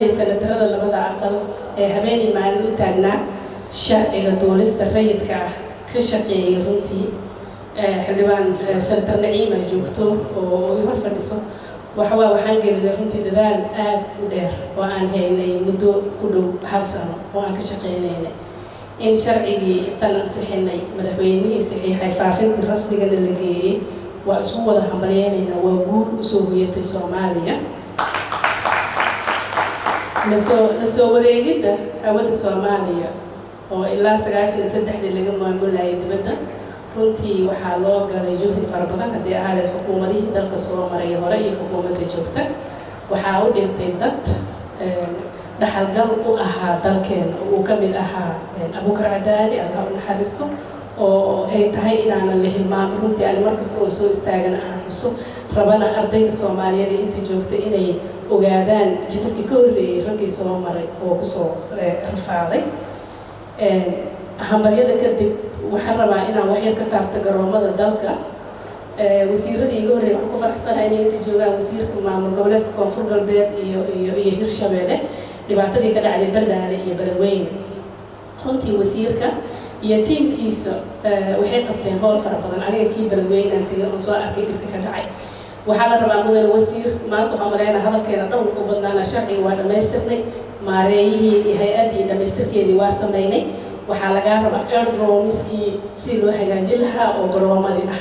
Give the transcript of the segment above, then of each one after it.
Senatarada labada aqal ee habeenii maalin u taagnaa sharciga duulista rayidka ah ka shaqeeyay, runtii xildhibaan Senator Naciima joogto oo i hor fadhiso. Waxawaa waxaan gelinay runtii dadaal aad u dheer oo aan haynay muddo ku dhow hal sano oo aan ka shaqeynaynay in sharcigii intaan ansixinay, madaxweynihii saxiixay, faafintii rasmigana la geeyey. Waa isku wada hambalyeynaynaa, waa guul usoo hoyatay Soomaaliya. Lasoo wareegidda hawada Soomaaliya oo ilaa 93-dii laga maamulayay dibadda, runtii waxaa loo galay juhdi fara badan, haddii ahaadeed xukuumadihii dalka soo maray hore iyo xukuumadda joogta. Waxaa u dhintay dad dhaxalgal u ahaa dalkeena oo uu ka mid ahaa Abuukar Cadaani, Allah u naxariisto, oo ay tahay inaanan la hilmaamin. Runtii ani markasta oo soo istaagana aan xuso, rabana ardayda Soomaaliyeed ee inta joogta inay ogaadaan jidadkii ka horreeyey raggii soo maray oo kusoo rafaaday. Hambalyada kadib, waxaan rabaa inaan waxyar ka taabto garoomada dalka. Wasiiradii iga horreeyay, waxaan ku faraxsanahay inay inta joogaan wasiirka maamul goboleedka Koonfur Galbeed iyo Hirshabeelle. Dhibaatadii ka dhacday Bardaale iyo Beledweyne, runtii wasiirka iyo tiimkiisa waxay qabteen howl fara badan. Aniga kii Beledweynaan tegay oon soo arkay dhibka ka dhacay. Waxaa la rabaa, mudane wasiir, maanta waxaan maleynaa hadalkeena dhan wuxuu badnaanaa sharciga waa dhammaystirnay, maareeyihii iyo hay-addii dhammaystirkeedii waa samaynay. Waxaa lagaa rabaa aerodromiskii sidii loo hagaajin lahaa oo garoomadii ah.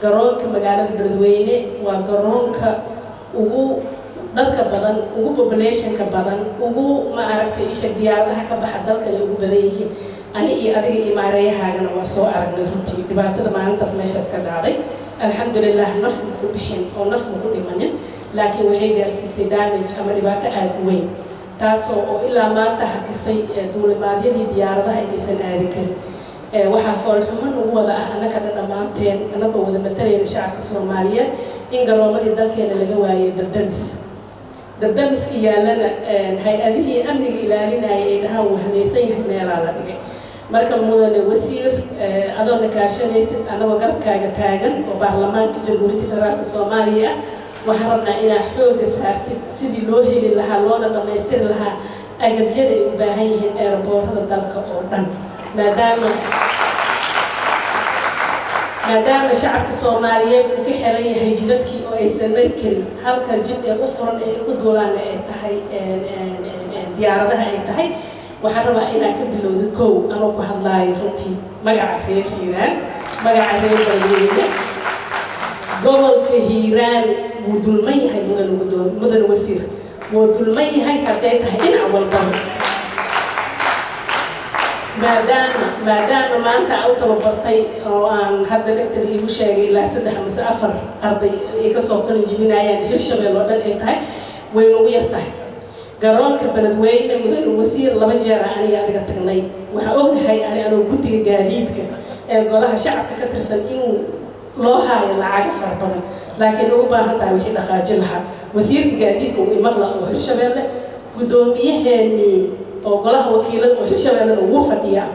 Garoonka magaalada Beledweyne waa garoonka ugu dadka badan, ugu populationka badan, ugu ma aragtay isha diyaaradaha ka baxa dalkana ugu badan yihiin. Ani iyo adiga iyo maareeyahaagana waa soo aragnay runtii dhibaatada maalintaas meeshaas ka dhacday. Alxamdulilah, naf ma ku bixin oo naf ma ku dhimanin, laakiin waxay gaarsiisay damage ama dhibaato aada u weyn, taasoo oo ilaa maanta hakisay duulimaadyadii diyaaradaha inaysan aadi karin. Waxaa foolxumo nagu wada ah annaka dhan dhammaanteen, annagoo wada matalayna shacabka Soomaaliyeed, in garoomadii dalkeena laga waayay dabdamis. Dabdamiska yaallana hay-adihii amniga ilaalinayay ay dhahaan wuu hamaysan yahay, meelaa la dhigay. Marka mudane wasiir, adoona kaashanaysid, annagoo garabkaaga taagan oo baarlamaanka Jamhuuriyadda Federaalka Soomaaliya ah, waxaan rabnaa inaad xoogga saartid sidii loo heli lahaa loona dhammaystiri lahaa agabyada ay u baahan yihiin airportada dalka oo dhan, maadaama shacabka Soomaaliyeed uu ka xiran yahay jidadkii oo aysan mari karin. Halka jid ee u furan ee ay ku duulaanna ay tahay diyaaradaha ay tahay. Waxaan rabaa inaad ka bilowda kow, anoo ku hadlaayo runtii magaca reer Hiiraan, magaca reer Beledweyne. Gobolka Hiiraan wuu dulman yahay, mudan wasiir, wuu dulman yahay hadday tahay dhinac walbaba, maadaama maanta aa u tababartay oo aan hadda dhegtada iigu sheegay ilaa saddex mase afar arday ay kasoo qalin jibinayaan Hirshabelle oo dhan ay tahay. Way nagu yar tahay. Garoonka Beledweyne, mudane wasiir, laba jeera aniga adiga tagnay. Waxaa ognahay ani anoo guddiga gaadiidka ee golaha shacabka ka tirsan inuu loo haayo lacago fara badan, laakiin ugu baahan tahay wixii dhaqaajin lahaa. Wasiirka gaadiidka uu imaqla oo Hirshabelle, guddoomiyaheenii oo golaha wakiilada oo Hirshabellena wuu fadhiyaa.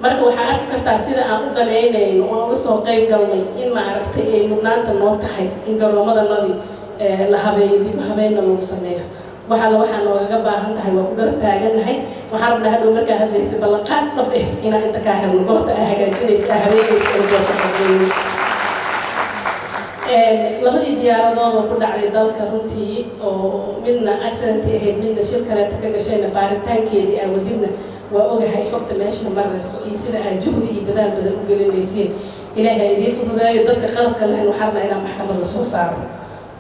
Marka waxaa arki kartaa sida aan u danaynayno oo uga soo qayb galnay in maaragtay ay mudnaanta noo tahay in garoomadanadii la habeeyo, dib u habeenna lagu sameeyo. Waxaa la waxaa noogaga baahan tahay waa ku garab taagannahay. Waxaan rabnaa hadhow markaa hadlaysa ballanqaad dhab eh inaan inta kaa helno goorta aa hagaajinaysa, aa habeenaysa ee goorta habeenaysa. Labadii diyaaradood oo ku dhacday dalka runtii, oo midna accident ahayd, midna shil kaleeta ka gashayna, baaritaankeedii aa wadidna waa ogahay xogta meesha marayso iyo sida aad juhdi iyo dadaal badan u gelinaysiin. Ilaahay idiin fududeeyo. Dadka qaladka lehen waxaa rabnaa inaan maxkamad la soo saaro.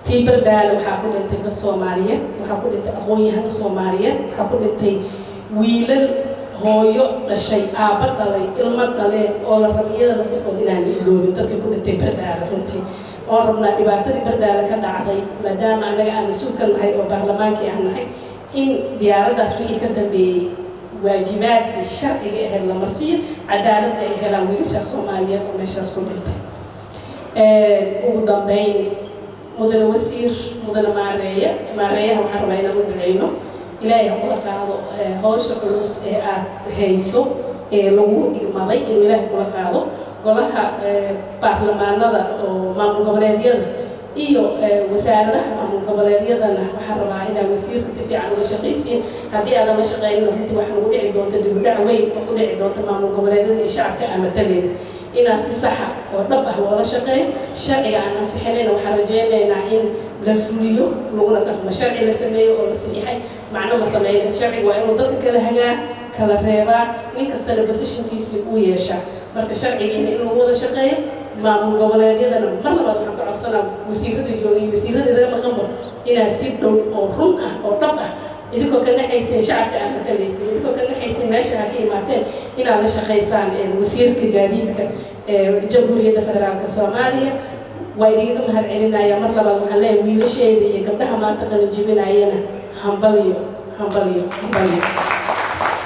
Tii Bardaale waxaa ku dhintay dad Soomaaliyeed, waxaa ku dhintay aqoon-yahano Soomaaliyeed, waxaa ku dhintay wiilal hooyo dhashay, aabba dhalay, ilmo dhaleen, oo la rabo iyada laftirkooda inaan la iloobin dadkii ku dhintay Bardaale. Runtii oon rabnaa dhibaatadii Bardaale ka dhacday, maadaama annaga aan mas-uul ka nahay oo baarlamaankii aan nahay, in diyaaraddaas wixii ka dambeeyey waajibaadkii sharciga ahayd la marsiiyo, cadaaladna ay helaan wiilashaas Soomaaliyeed oo meeshaas ku dhintay. Ugu dambeyn, mudane wasiir, mudane maareeye, maareeyaha waxaan rabaa inaan u duceyno. Ilaahay ha kula qaado hawsha culus ee aad hayso ee lagu igmaday, inuu Ilaahay kula qaado. Golaha baarlamaanada oo maamul goboleedyada iyo wasaaradaha maamul Goboleedyadana waxaan rabaa inaa wasiirka si fiican ula shaqaysiin. Haddii aadan la shaqaynin, runtii waxaa nagu dhici doonta dibudhac weyn oo ku dhici doonta maamul goboleedyada iyo shacabka aan matalayna. Inaan si saxa oo dhab ah loola shaqeeyo. Sharciga aan ansixinayna waxaan rajaynaynaa in la fuliyo, laguna dhaqmo. Sharci la sameeyo oo la saxiixay macno ma sameyna. Sharciga waa inuu dadka kala hagaa, kala reebaa, nin kastana positionkiisii uu yeeshaa. Marka sharcigiina in lagu wada shaqeeyo. Maamul goboleedyadana mar labaad waxaan ka codsanaa, wasiirada joogay, wasiirada laga maqanba, inaa si dhow oo run ah oo dhab ah, idinkoo ka naxaysiin shacabka aad matalaysin, idinkoo ka naxaysiin meesha ha ka imaateen, inaad la shaqaysaan wasiirka gaadiidka Jamhuuriyadda Federaalka Soomaaliya. Waa idinkaga mahad celinaya. Mar labaad waxaan leeyahay wiilasheeda iyo gabdhaha maanta qalin jebinayana, hambalyo, hambalyo, hambalyo.